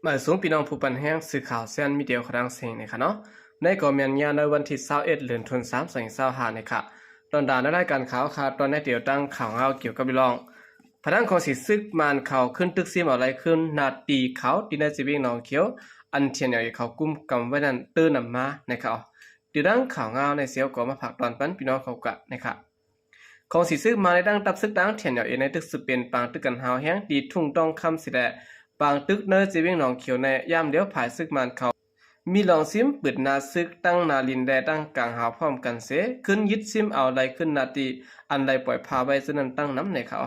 ໝາຍສູງພີ່ນ້ອງຜູ້ປັນແຮງ ສື່ຂ່າວແຊນມີເດຍຂອງທາງເຊງນີ້ຄະເນາະ. ໃນກໍແມ່ນຍາມໃນວັນທີຊາວເອັດ ເດືອນທັນວາ ສອງພັນຊາວຫ້ານີ້ຄະ ຕອນດານລາຍການຂ່າວຄະ ຕອນໃນດຽວຕັ້ງຂ່າວງາວກ່ຽວກັບເລື່ອງ ພະນັກງານຂອງສີຊຶກມານເຂົາຂຶ້ນຕຶກຊິມເອົາໄລ່ຄືນໜ້າທີ່ເຂົາ ທີ່ໃນເຊວຽງໜອງຂຽວ ອັນ ທີເອັນແອລເອ ເຂົາກຸມກຳໄວ້ນັ້ນ ຕື່ມນຳມານະຄະ. ດຽວດັ່ງຂ່າວງາວໃນເຊວກໍມາຝາກຕອນປັນພີ່ນ້ອງເຂົາກະນະຄະ. ຂອງສີຊຶກມານໄດ້ຕັ້ງທັບຊຶກທາງ ທີເອັນແອລເອ ໃນຕຶກສືບເປັນປາງຕຶກກັນຮາວແຮງທີ່ທົ່ງຕ້ອງຄຳເສຍແລ້ວ ປາງຕຶກໃນເຊວຽງໜອງຂຽວໃນຍາມດຽວ ຝ່າຍຊຶກມານເຂົາມີລອງຊິມປືນໜ້າຊຶກ ທັງໜ້າດິນ ແລະ ທັງກາງຫາວພ້ອມກັນເສ ຂຶ້ນຍຶດຊິມເອົາໄລ່ຄືນໜ້າທີ່ ອັນໄດ້ປ່ອຍພາໄວ້ເຊິ່ງນັ້ນຕັ້ງນຳໃນຂ່າວ.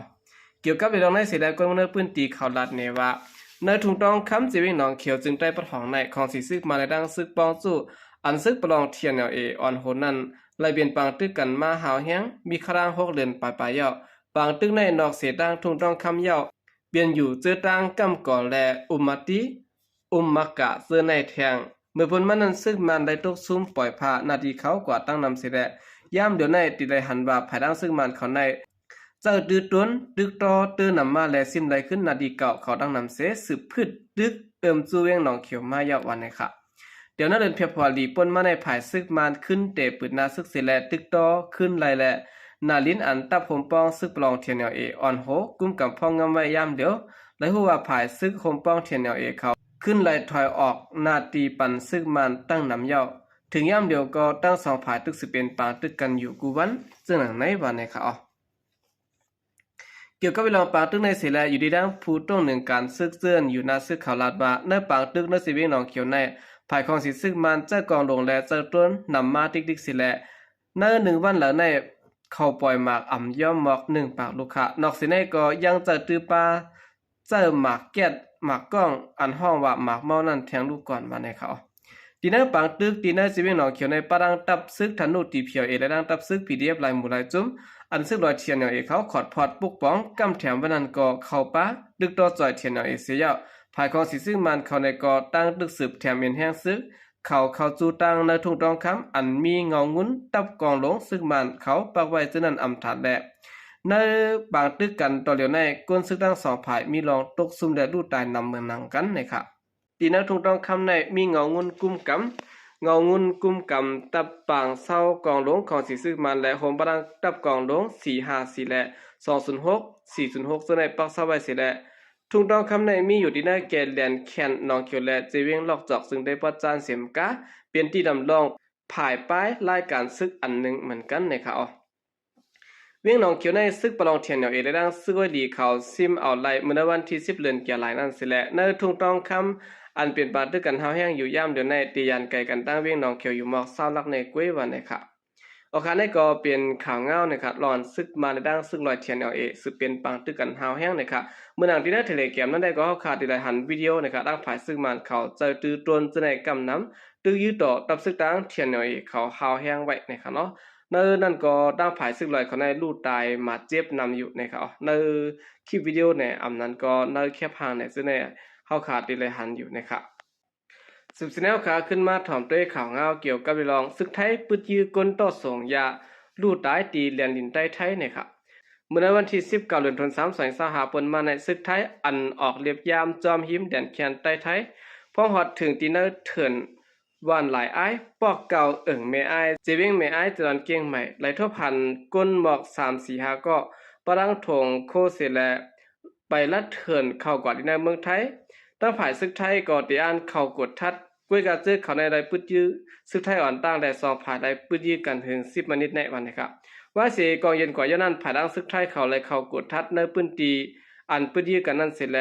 ກ່ຽວກັບເລື່ອງໃນເສແລ້ວ ຄົນເມືອງໃນພື້ນທີ່ເຂົາລາດແນວ່າ ໃນທົ່ງຕ້ອງຄຳ ເຊວຽງໜອງຂຽວ ເຊິ່ງໃຕ້ປະທ້ອງໃນຂອງສີຊຶກມານ ແລະ ທັງຊຶກປ້ອງສູ້ ອັນຊຶກປະລອງ ທີເອັນແອລເອ ອ່ອນໂຫນນັ້ນ ໄລ່ເປັນປາງຕຶກກັນມາຮາວແຮງ ມີຄະລາງຫົກເດືອນປາຍໆແລ້ວ. ປາງຕຶກໃນນອກເສທາງທົ່ງຕ້ອງຄຳແລ້ວ ປ່ຽນຢູ່ເຈີຕາງກຳກໍ ແລະ ອຸມມະຕິ ອຸມມະກະ ເຈີໃນແທງ. ເມື່ອພົ້ນມານັ້ນ ຊຶກມານໄດ້ຕົກຊຸມປ່ອຍພາໜ້າທີ່ເຂົາກວາດຕັ້ງນຳເສແລ້ວ ຍາມດຽວໃນທີ່ໄດ້ຫັນວ່າ ພາຍຫຼັງຊຶກມານເຂົາໃນ ເຈົ້າຕື້ຕົນ ຕຶກຕໍ່ ຕື່ມນຳມາ ແລະ ຊິມໄລ່ຄືນໜ້າທີ່ເກົ່າເຂົາຕັ້ງນຳເສ ສືບພືດຕຶກເອີ້ມສູ່ວຽງໜອງຂຽວມາຍາວວ່າໃນຄະ. ດຽວໃນເດືອນເຟບຣວາຣີປົນມາໃນ ຝ່າຍຊຶກມານຂຶ້ນແຕ່ປືນໜ້າຊຶກເສແລ້ວ ຕຶກຕໍ່ຄືນໄລ່ ແລະ ໜ້າດິນອັນທັບໂຮມປ້ອງຊຶກປະລອງ ທີເອັນແອລເອ ອ່ອນໂຫນກຸມກຳພ້ອງງຳໄວ້ຍາມດຽວ ໄດ້ຮູ້ວ່າຝ່າຍຊຶກໂຮມປ້ອງ ທີເອັນແອລເອ ເຂົາຂຶ້ນໄລ່ຖອຍອອກໜ້າທີ່ປັນຊຶກມານຕັ້ງນຳແລ້ວ. ເຖິງຍາມດຽວກໍທັງສອງຝ່າຍຕຶກຊິເປັນປາງຕຶກກັນຢູ່ກູ່ວັນ ເຊິ່ງໜັງໃນວ່າໃນຄະ. ກ່ຽວກັບເລື່ອງປາງຕຶກໃນເສແລ້ວ ຢູ່ດີດັ່ງຜູ້ຕົງໜຶ່ງການຊຶກເຊິ່ງຢູ່ໜ້າຊຶກເຂົາລາດວ່າ ໃນປາງຕຶກໃນເຊວຽງໜອງຂຽວໃນ ຝ່າຍຂອງສີຊຶກມານເຈົ້າກອງຫຼວງ ແລະ ເຈົ້າຕົ້ນນຳມາຕິກໆເສແລ້ວ ໃນໜຶ່ງວັນແລ້ວໃນ ເຂົາປ່ອຍໝາກອຳຍ້ອມມອກໜຶ່ງປາກລູກຄ້າ. ນອກເສຍໃນກໍຍັງເຈົ້າຕື້ປາ ເຈົ້າໝາກແກັດ ໝາກກ້ອງ ອັນຮ້ອງວ່າໝາກເມົານັ້ນແທງລູກກ່ອນວ່າໃນຄະ. ທີ່ໃນປາງຕຶກທີ່ໃນເຊວຽງໜອງຂຽວໃນ ປະທັງທັບຊຶກທະນູ ທີພີແອລເອ ແລະ ທັງທັບຊຶກ ພີດີເອັຟ ຫຼາຍໝູ່ຫຼາຍຈຸ້ມ ອັນຊຶກລອຍ ທີເອັນແອລເອ ເຂົາຂອດພອດປົກປ້ອງກຳແຖມໄວ້ນັ້ນກໍເຂົ້າປ່າຕຶກຕໍ່ຈອຍ ທີເອັນແອລເອ ເສຍແລ້ວ. ຝ່າຍຂອງສີຊຶກມານເຂົາໃນກໍຕັ້ງຕຶກສືບແຖມເປັນແຮງຊຶກ ເຂົາເຂົ້າສູ່ຕັ້ງໃນທົ່ງຕ້ອງຄຳ ອັນມີເງົາງຸ່ນທັບກອງຫຼວງຊຶກມານເຂົາປັກໄວ້ເຊິ່ງນັ້ນອຳທາດແລະ ໃນປາງຕຶກກັນຕໍ່ຫຼຽວໃນ ຄົນຊຶກທັງສອງຝ່າຍມີລອງຕົກຊຸມ ແລະ ລູກຕາຍນຳເມືອງໜັງກັນໃນຄະ. ທີ່ໃນທົ່ງຕ້ອງຄຳໃນມີເງົາງຸ່ນກຸມກຳ ເງົາງຸ່ນກຸມກຳທັບປາງເຊົາກອງຫຼວງຂອງສີຊຶກມານ ແລະ ໂຮມປະດັງທັບກອງຫຼວງ ສີ່ຫ້າສີ່ ແລະ ສອງສູນຫົກ ສີ່ສູນຫົກ ເຊິ່ງໄດ້ປັກເຊົາໄວ້ເສຍແລ້ວ. ທົ່ງຕ້ອງຄຳໃນມີຢູ່ທີ່ໃນແກ່ແດນແຄນໜອງຂຽວ ແລະ ເຊວຽງລອກຈອກ ເຊິ່ງໄດ້ປະຈານເສັມກາ ເປັນທີ່ດຳລອງ ພາຍປາຍລາຍການຊຶກອັນໜຶ່ງເໝືອນກັນໃນຄະ. ວຽງໜອງຂຽວໃນ ຊຶກປະລອງ ທີເອັນແອລເອ ແລະ ທັງຊຶກໄວລີເຂົາຊິມເອົາໄລ່ເມື່ອໃນວັນທີສິບ ເດືອນກະລາຍນັ້ນເສແລ້ວ ໃນທົ່ງຕ້ອງຄຳ ອັນເປັນປາງຕຶກກັນຮາວແຮງຢູ່ຍາມດຽວໃນ ທີ່ຢ້ານໄກກັນຕັ້ງວຽງໜອງຂຽວຢູ່ໝອກຊາວຫຼັກໃນກວຍວ່າໃນຄະ. ໂອຄາ ນີ້ກໍເປັນຂ່າວງາວໃນຄະ ລອນຊຶກມານ ແລະ ທັງຊຶກລອຍ ທີເອັນແອລເອ ສືບເປັນປາງຕຶກກັນຮາວແຮງໃນຄະ. ເມື່ອໜັງທີ່ໃນເທເລແກຣມນັ້ນໄດ້ກໍ ເຮົາຄະທີ່ໄດ້ຫັນວິດີໂອໃນຄະ ທາງຝ່າຍຊຶກມານເຂົາເຈົ້າຕື້ໂຕນ ຈະໄດ້ກຳນຳ ຕຶກຢື້ຕໍ່ທັບຊຶກທາງ ທີເອັນແອລເອ ເຂົາຮາວແຮງໄວ້ໃນຄະເນາະ. ໃນນັ້ນກໍທາງຝ່າຍຊຶກລອຍເຂົາໃນລູກຕາຍມາເຈັບນຳຢູ່ໃນຄະ ໃນຄລິບວິດີໂອໃນອຳນັ້ນກໍໃນແຄບຮ່າງໃນ ເຊິ່ງໃນເຮົາຄະທີ່ໄດ້ຫັນຢູ່ໃນຄະ. ສືບສະແນວຄະ ຂຶ້ນມາຖອມດ້ວຍຂ່າວງາວກ່ຽວກັບເລື່ອງຊຶກໄທປຶດຢື້ອກົນຕໍ່ສົງຢາ ລູກຕາຍທີ່ແດນດິນໃຕ້ໄທໃນຄະ. ເມື່ອໃນວັນທີສິບເກົ້າ ເດືອນທັນວາ ສອງພັນຊາວຫ້າ ປົນມາໃນ ຊຶກໄທອັນອອກເລັບຍາມຈອມຮິມແດນແຄນໃຕ້ໄທ ພ້ອມຮອດເຖິງທີ່ໃນເຖິນ ບ້ານຫຼາຍອ້າຍ ປອກເກົ່າ ເອີ່ງແມ່ອ້າຍ ເຊວຽງແມ່ອ້າຍ ຈະດອນກຽງໃໝ່ ໄລ່ທົບຫັນກົ້ນໝອກສາມສີ່ຫ້າເກາະ ປະດັງຖົງໂຄເສແລ ໄປລັດເຖິນເຂົ້າກວ່າທີ່ໃນເມືອງໄທ. ທາງຝ່າຍຊຶກໄທກໍເຕະອັນເຂົ້າກົດທັດ ກວຍກາເຈີເຂົາໃນໄດ້ປຶດຢື້ອ ຊຶກໄທອ່ອນຕ້ານ ແລະ ສອງຝ່າຍໄດ້ປຶດຢື້ອກັນເຖິງສິບມະນິດໃນວັນນີ້ຄະ. ວ່າເສກອງເຢັນກວ່າຍ້ອນນັ້ນ ພາຍຫຼັງຊຶກໄທເຂົາໄດ້ເຂົ້າກົດທັດໃນພື້ນທີ່ອັນປຶດຢື້ອກັນນັ້ນເສແລ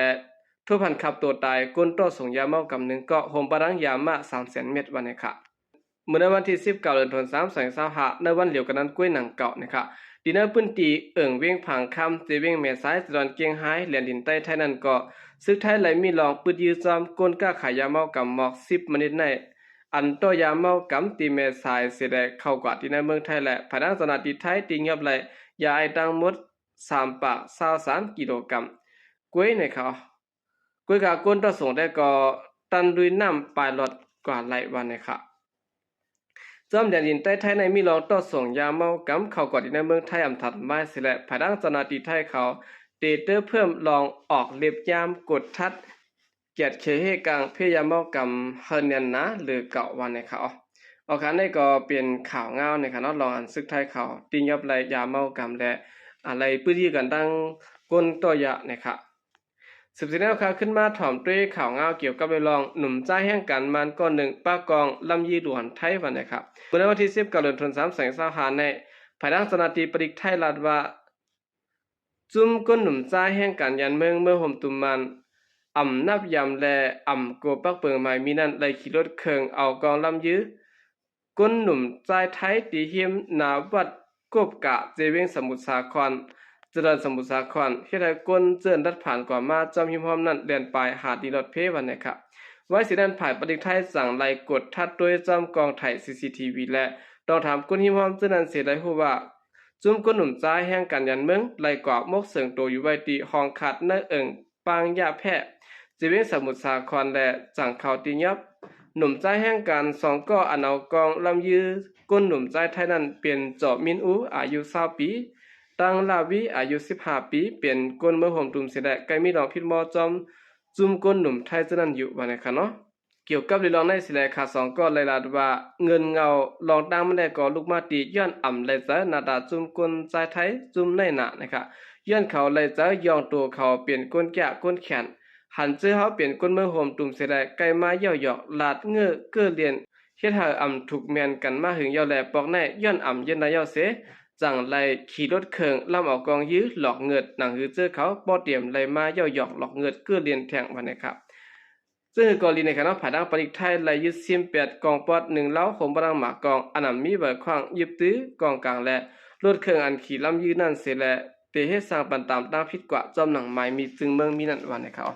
ທົບຫັນຂັບໂຕຕາຍ ກົນຕໍ່ສົງຢາເມົາກຳໜຶ່ງເກາະ ໂຮມປະດັງຢາມ້າສາມແສນເມັດ ວ່າແນວນັ້ນຄະ. ເມື່ອໃນວັນທີສິບເກົ້າ ເດືອນທັນວາ ສອງພັນຊາວຫ້າ ໃນວັນດຽວກັນນັ້ນກວຍໜັງເກົ່ານະຄະ ທີ່ໃນພື້ນທີ່ເອີ່ງວຽງຜາງຄຳ ເຊວຽງແມ່ສາຍ ຈະດອນກຽງຮາຍ ແດນດິນໃຕ້ໄທນັ້ນກໍ ຊຶກໄທໄດ້ມີລອງປຶດຢື້ຊ້ອມກົນຄ້າຂາຍຢາເມົາກຳໝອກສິບມະນິດໃນ ອັນຕໍ່ຢາເມົາກຳທີ່ແມ່ສາຍເສແລ ເຂົ້າກວ່າທີ່ໃນເມືອງໄທ ແລະ ພາຍຫຼັງເຈົ້າໜ້າທີ່ໄທຕີງຽບໄລ່ຢາໄອສ໌ທັງໝົດສາມປາກຊາວສາມກິໂລກຣາມ ກວຍໃນຄະ. ກວຍກາກົນຕໍ່ສົງແຕ່ກໍຕັນລຸຍນ້ຳປາຍລອດກວ່າໄລ່ວ່າໃນຄະ. ຈອມແດນດິນໃຕ້ໄທໃນມີລອງຕໍ່ສົ່ງຢາເມົາກຳເຂົ້າກອດຢູ່ໃນເມືອງໄທອຳທັດມາຍເສແລະ ພາຍຫຼັງເຈົ້າໜ້າທີ່ໄທເຂົາເຕເຕີເພີ່ມລອງອອກເລັບຍາມກົດທັດ ກຽດເຂເຮກາງເພຍາເມົາກຳໃຫ້ແໜ້ນໜາເຫຼືອເກົ່າວ່າແນ່ເຂົາ. ອອກຄານນີ້ກໍເປັນຂ່າວງາວແນ່ເຂົາເນາະ ລອງອັນຊຶກໄທເຂົາຕີຫຍັບໄລ່ຢາເມົາກຳ ແລະ ອາໄລ່ປືນຍິງກັນຕັ້ງກົ້ນຕໍ່ຢາແນ່ເຂົາ. ສືບສຽນແນວຂ່າວຂຶ້ນມາຖອມດ້ວຍຂ່າວງາວກ່ຽວກັບເລື່ອງໜຸ່ມຊາຍແຮງການມານກ້ອນໜຶ່ງປະກອງລຳຢືຫຼວນໄທວ່າແນ່ເຂົາ. ເມື່ອວັນທີສິບເກົ້າ ເດືອນທັນວາ ສອງພັນຊາວຫ້ານີ້ ພາຍຫຼັງເຈົ້າໜ້າທີ່ປະລິກໄທລາດວ່າ ຈຸ້ມກົ້ນໜຸ່ມຊາຍແຮງການຢານເມືອງເມືອໂຮມຕຸມມານ ອຳນັບຢາມ ແລະ ອຳໂກປັກເປິງໝາຍມີນັ້ນ ໄດ້ຂີ່ລົດເຄື່ອງເອົາກອງລຳຢື ກົ້ນໜຸ່ມຊາຍໄທ ທີ່ຮິມໜ້າວັດກົບກາ ເຈວຽງສະໝຸດສາຄອນ ຈະເລີນສະໝຸດສາຄອນ ເຮັດໃຫ້ກົ້ນເຈີນລັດຜ່ານກວ່າມາຈອມຮິມຮ່ອມນັ້ນ ແລ່ນປາຍຫາຕີລອດເພວ່າແນ່ເຂົາ. ໄວ້ເສຍນັ້ນ ຝ່າຍປະລິກໄທຈັ່ງໄລ່ກວດທັດດ້ວຍຈ້ອມກ້ອງຖ່າຍ ຊີຊີທີວີ ແລະ ຕ້ອງຖາມກົ້ນຮິມຮ່ອມເຈີນັ້ນເສຍໄດ້ຮູ້ວ່າ ຈຸ້ມກົ້ນໜຸ່ມຊາຍແຮງການຢານເມືອງ ໄລ່ກວາດໝົກເສິງໂຕຢູ່ໄວ້ທີ່ຫ້ອງຄາດໃນເອີ່ງ ປາງຢາແພະ ເຈວຽງສະໝຸດສາຄອນ ແລະ ຈັງເຂົ້າຕີຫຍັບ. ໜຸ່ມຊາຍແຮງການສອງກໍອັນເອົາກອງລຳຢືກົ້ນໜຸ່ມຊາຍໄທນັ້ນ ເປັນ ຈໍມິນອູ ອາຍຸຊາວປີ, ຕັງ ລາວີ ອາຍຸສິບຫ້າປີ ເປັນກົ້ນເມືອໂຮມຕຸມເສຍແລະ ໃກ້ມີລອງຜິດມໍ່ຈອມຈຸ້ມກົ້ນໜຸ່ມໄທເຈົ້ານັ້ນຢູ່ວ່າແນ່ເຂົາເນາະ. ກ່ຽວກັບເລື່ອງລາວໃນເສຍແລະ ຂະສອງກໍໄດ້ລາດວ່າ ເງິນເງົາລອງຕັ້ງມາແລ້ວກໍລຸກມາຕີ ຍ້ອນອຳໄລ່ໃຈໜ້າຕາຈຸ້ມກົ້ນຊາຍໄທຈຸ້ມໃນໜ້າແນ່ເຂົາ. ຍ້ອນເຂົາໄລ່ໃຈຍ້ອນໂຕເຂົາເປັນກົ້ນແກ້ກົ້ນແຂນ ຫັນເຈີເຮົາເປັນກົ້ນເມືອໂຮມຕຸມເສຍແລະ ໃກ້ມາເຍົາະຢອກ ລາດເງີ້ເກີ້ລຽນ ເຮັດໃຫ້ອຳທຸກແມ່ນກັນມາຫຶງຍາວແລ ປອກແນ ຍ້ອນອຳເຢັນໄດ້ຍາວເສ ຈັ່ງໄລ່ຂີ່ລົດເຄື່ອງລຳເອົາກອງຢືຫຼອກເງີດ ໜັງຫືເຈີເຂົາບໍ່ຕຽມໄລ່ມາເຍົາະຢອກຫຼອກເງີດເກີ້ລຽນແທງວ່າແນ່ເຂົາ. ເຊິ່ງກໍດີໃນຂະນະພາຍຫຼັງປະລິກໄທໄລ່ຍຶດຊິມແປດກອງປອດ ໜຶ່ງເຫຼົ້າ ໂຮມບັນດັງໝາກກອງ ອັນນຳມີໃບຂວ້າງຍຶບຕື້ກອງກາງ ແລະ ລົດເຄື່ອງອັນຂີ່ລຳຢືນັ້ນເສຍແລະ ເຕເຮັດສ້າງປັນຕາມຕັ້ງຜິດກວ່າ ຈອມໜັງໝາຍມີຈຶ່ງເມືອງມີນັ້ນວ່າແນ່ເຂົາ.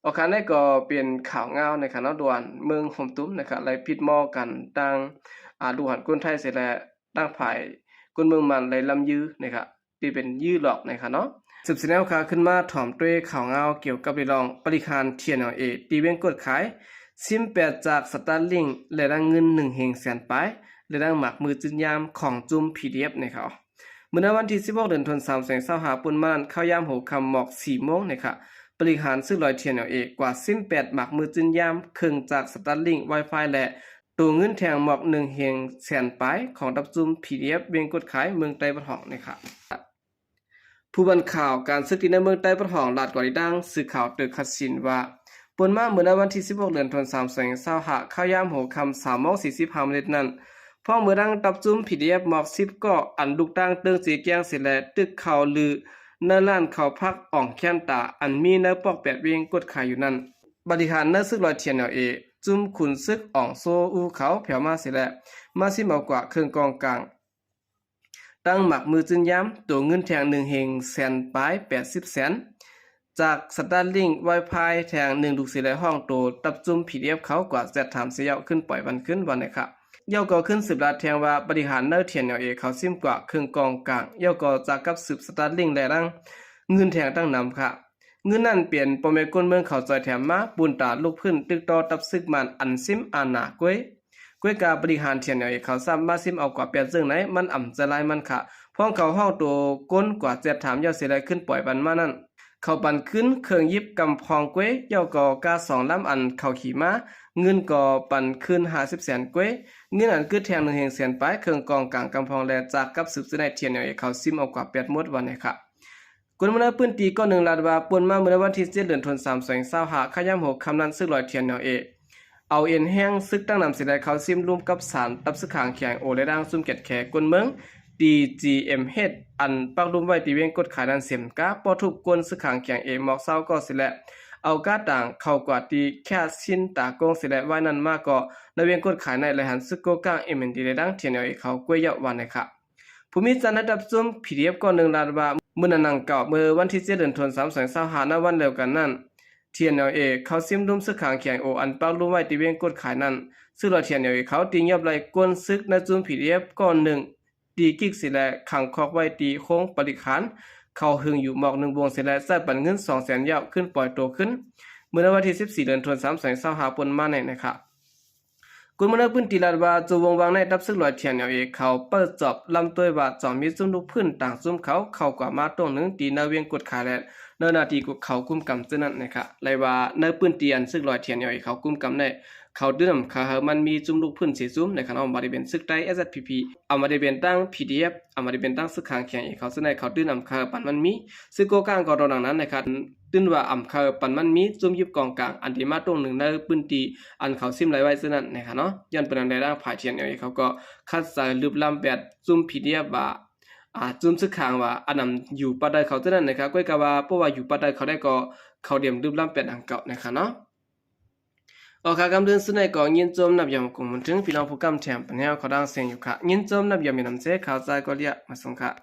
ອອກຄານນີ້ກໍເປັນຂ່າວງາວໃນຂະນະດ່ວນເມືອງໂຮມຕຸມນະຄະ ໄລ່ຜິດມໍ່ກັນຕັ້ງ ອາ ລູກຫານຄົນໄທເສຍແລະ ຕັ້ງຝ່າຍຄົນເມືອງມັນໄລ່ລຳຢືນະຄະ ທີ່ເປັນຢືຫຼອກນະຄະເນາະ. ສືບສຽນແນວຂ່າວຂຶ້ນມາຖອມດ້ວຍຂ່າວງາວກ່ຽວກັບເລື່ອງປະລິກຫານ ທີເອັນແອລເອ ທີ່ວຽງກົດຂາຍ ຊິມແປດຈາກ Starlink ແລະ ໄດ້ເງິນໜຶ່ງເຮງແສນປາຍ ແລະ ໄດ້ໝາກມືຈືນຍາມຂອງຈຸ້ມ ພີດີເອັຟ ນະຄະ. ມື້ໃນວັນທີສິບຫົກ ເດືອນທັນວາ ສອງພັນຊາວຫ້າ ປົນມານັ້ນ ເຂົ້າຍາມຫົວຄ່ຳໝອກສີ່ໂມງນະຄະ ປະລິກຫານຊຶກລອຍ ທີເອັນແອລເອ ກວາດຊິມແປດໝາກມືຈືນຍາມ ເຄື່ອງຈັກ Starlink Wi-Fi ແລະ ໂຕເງິນແທ່ງໝອກໜຶ່ງເຮງແສນປາຍ ຂອງດັບຈຸ້ມ ພີດີເອັຟ ວຽງກົດຂາຍ ເມືອງໃຕ້ວັດຫອງນະຄະ. ຜູ້ບັນຂ່າວການສຶກທີ່ໃນເມືອງໃຕ້ວັດຫອງ ລາດກວ່າອີກດັ່ງ ສື່ຂ່າວເຕີຄັດຊິນວ່າ ປົນມາມື້ໃນວັນທີສິບຫົກ ເດືອນທັນວາ ສອງພັນຊາວຫ້າ ເຂົ້າຍາມຫົວຄ່ຳສາມໂມງສີ່ສິບຫ້າມິນິດນັ້ນ ພ້ອມເມືອດັ່ງດັບຈຸ້ມ ພີດີເອັຟ ໝອກສິບກໍ ອັນລຸກຕັ້ງເຕີງເຈແກ້ງເສຍແລະ ຕຶກເຂົ້າລືໃນຮ້ານເຂົ້າພັກອ່ອງແຄນຕາ ອັນມີໃນປອກແປດວຽງກົດຂາຍຢູ່ນັ້ນ ປະລິກຫານໃນຊຶກລອຍ ທີເອັນແອລເອ ຈຸ້ມຂຸນຊຶກອອງໂຊອູເຂົາແຜ່ວມາເສຍແລະ ມາຊິມເອົາກວ່າເຄື່ອງກອງກາງ ຕັ້ງໝາກມືຈືນຍາມ ໂຕເງິນແທ່ງໜຶ່ງເຮງແສນປາຍແປດສິບແສນ ຈາກ Starlink Wi-Fi ແທ່ງໜຶ່ງລູກເສຍແລະ ຮ້ອງໂຕຕັບຈຸ້ມ ພີດີເອັຟ ເຂົາກວ່າແຊັດຖາມເສຍເຍົາະຂຶ້ນປ່ອຍວັນຄືນວ່າແນ່ຄະ. ເຍົາກໍຂຶ້ນສືບລາດແທ່ງວ່າ ປະລິກຫານໃນ ທີເອັນແອລເອ ເຂົາຊິມກວ່າເຄື່ອງກອງກາງ ເຍົາກໍຈາກກັບສືບ Starlink ແລະ ດັ່ງເງິນແທ່ງຕັ້ງນຳຄະ. ເງິນນັ້ນເປັນພໍ່ແມ່ຄົນເມືອງເຂົາຈ່ອຍແຖມມາ ປຸນຕາລຸກພື້ນຕຶກຕໍ່ຕັບຊຶກມານອັນຊິມອານາກວຍ ກວຍກາບໍລິຫານ ທີເອັນແອລເອ ເຂົາຊ້ຳມາຊິມເອົາກວ່າແປດເຊິ່ງໃນ ມັນອຳໃຈລາຍມັນຄະ ພວກເຂົາຮ້ອງໂຕກົນກວ່າແຊັດຖາມເຍົາະເສຍແລະຂຶ້ນປ່ອຍວັນມານັ້ນ ເຂົາປັນຄືນເຄື່ອງຢິບກຳພອງກວຍ ເຍົາກໍກາສອງລຳອັນເຂົາຂີ່ມາ ເງິນກໍປັນຄືນຫ້າສິບແສນກວຍ ເງິນອັນກຶດແທ່ງໜຶ່ງເຮງແສນປາຍ ເຄື່ອງກອງກາງກຳພອງແລະຈາກກັບສືບເຊິ່ງໃນ ທີເອັນແອລເອ ເຂົາຊິມເອົາກວ່າແປດໝົດວ່າແນ່ຄະ. ຄົນເມືອງໃນພື້ນທີ່ກ້ອນໜຶ່ງລາດວ່າ ປ່ນມາມື້ໃນວັນທີເຈັດ ເດືອນທັນວາ ສອງພັນຊາວຫ້າ ຄ່າຍາມຫົວຄ່ຳນັ້ນ ຊຶກລອຍ ທີເອັນແອລເອ ເອົາເອັນແຮງຊຶກຕັ້ງນຳເສຍແລະ ເຂົ້າຊິມລຸມກັບສານ ຕັບຊຶກຂາງ ເຄໄອໂອ ແລະ ດັ່ງຊຸມແກດແຂກຄົນເມືອງ ທີຈີເອັມເຮດ ອັນປັກລຸມໄວ້ທີ່ວຽງກົດຂາຍນັ້ນເສມກາ ປ້ອທຸບກົ້ນຊຶກຂາງ ເຄໄອເອ ໝອກຊາວກໍເສຍແລະ ເອົາກາຕ່າງເຂົ້າກວາດທີ່ແຄຊິນຕາກົງເສຍແລະ ວາຍນັ້ນມາກໍໃນວຽງກົດຂາຍໃນ ແລະ ຫັນຊຶກໂກກາງ ເອັມເອັນດີ ແລະ ດັ່ງ ທີເອັນແອລເອ ເຂົາກວຍເຍົາະວ່າແນ່ຄະ. ຜູ້ມີຈານໃນດັບຊຸມ ພີດີເອັຟ ກ້ອນໜຶ່ງລາດວ່າ ມື້ນັ້ນດັ່ງກ່າວ ເມື່ອວັນທີເຈັດ ເດືອນທັນວາ ສອງພັນຊາວຫ້າ ໃນວັນດຽວກັນນັ້ນ ທີເອັນແອລເອ ເຂົາຊິມລຸມຊຶກຂາງ ເຄໄອໂອ ອັນປັກລຸມໄວ້ທີ່ວຽງກົດຂາຍນັ້ນ ຊຶກລອຍ ທີເອັນແອລເອ ເຂົາຕີຫຍັບໄລ່ກົ້ນຊຶກໃນຊຸມ ພີດີເອັຟ ກ້ອນໜຶ່ງ ຕີກິກເສຍແລະ ຂັງຄອກໄວ້ທີ່ໂຮງປະລິກຫານ ເຂົາຫຶງຢູ່ໝອກໜຶ່ງວົງເສຍແລະ ໃຊ້ປັນເງິນສອງແສນເຍົາະຂຶ້ນປ່ອຍໂຕຄືນ ມື້ໃນວັນທີສິບສີ່ ເດືອນທັນວາ ສອງພັນຊາວຫ້າ ປົນມາໃນນະຄະ. ຄົນເມືອງໃນພື້ນທີ່ລາດວ່າ ໂຈະວົງວາງໃນ ດັບຊຶກລອຍ ທີເອັນແອລເອ ເຂົາເປີດຈອບລຳໂຕຍວ່າ ຈອງມີຊຸມລູກພື້ນຕ່າງຊຸມເຂົາ ເຂົ້າກວ່າມາຕົງໜຶ່ງທີ່ໃນວຽງກົດຂາຍ ແລະ ໃນໜ້າທີ່ພວກເຂົາກຸມກຳເຊັ່ນນັ້ນນະຄະ ແລະວ່າໃນພື້ນທີ່ອັນເຊິ່ງລອຍ TNLA ເຂົາກຸມກຳໄດ້ ເຂົາຕື່ມນຳຄາໃຫ້ມັນມີຈຸ້ມລຸກພື້ນເສຍຈຸ້ມນະຄະເນາະ ບໍ່ວ່າຈະເປັນເຊືອກໄຕ້ SSPP ບໍ່ວ່າຈະເປັນທັງ PDF ບໍ່ວ່າຈະເປັນທັງເຊືອກຂ້າງ KIA ເຂົາເຊັ່ນໃດ ເຂົາຕື່ມນຳຄາໃຫ້ປັນມັນມີ ເຊິ່ງກໍການກໍດອນດັ່ງນັ້ນນະຄະ ຕື່ມວ່າອຳຄາໃຫ້ປັນມັນມີຈຸ້ມຍຶດກອງກາງ ອັນທີ່ມາຕົງໜຶ່ງໃນພື້ນທີ່ອັນເຂົາຊິມໄລ່ໄວ້ເຊັ່ນນັ້ນນະຄະເນາະ ຍ້ອນເປັນອັນໃດທາງຝ່າຍ TNLA ເຂົາກໍຂັດໃຈລຶບລ້ຳແບບຈຸ້ມ PDF ວ່າ ອ່າ ຈຸ້ມເຊືອກຂ້າງວ່າ ອັນນັ້ນຢູ່ປາກໃຕ້ເຂົາເທົ່ານັ້ນນະຄະ ກ້ອຍກະວ່າ ເພາະວ່າຢູ່ປາກໃຕ້ເຂົາໄດ້ກໍ ເຂົາຕຽມລຶບລ້ຳແປດອັນເກົ່ານະຄະເນາະ. ເອົາຄະ ກຳເດີນສຸດໃນກໍຍິນຊົມນັບຢອມກົງບຸນເຖິງ ພີ່ນ້ອງຜູ້ກຳແຖມປັນແຮວເຂົາດັງແສງຢູ່ຄະ ຍິນຊົມນັບຢອມມີນ້ຳໃຈ ຂ່າວສານກໍລຽກມາສົ່ງຄະ.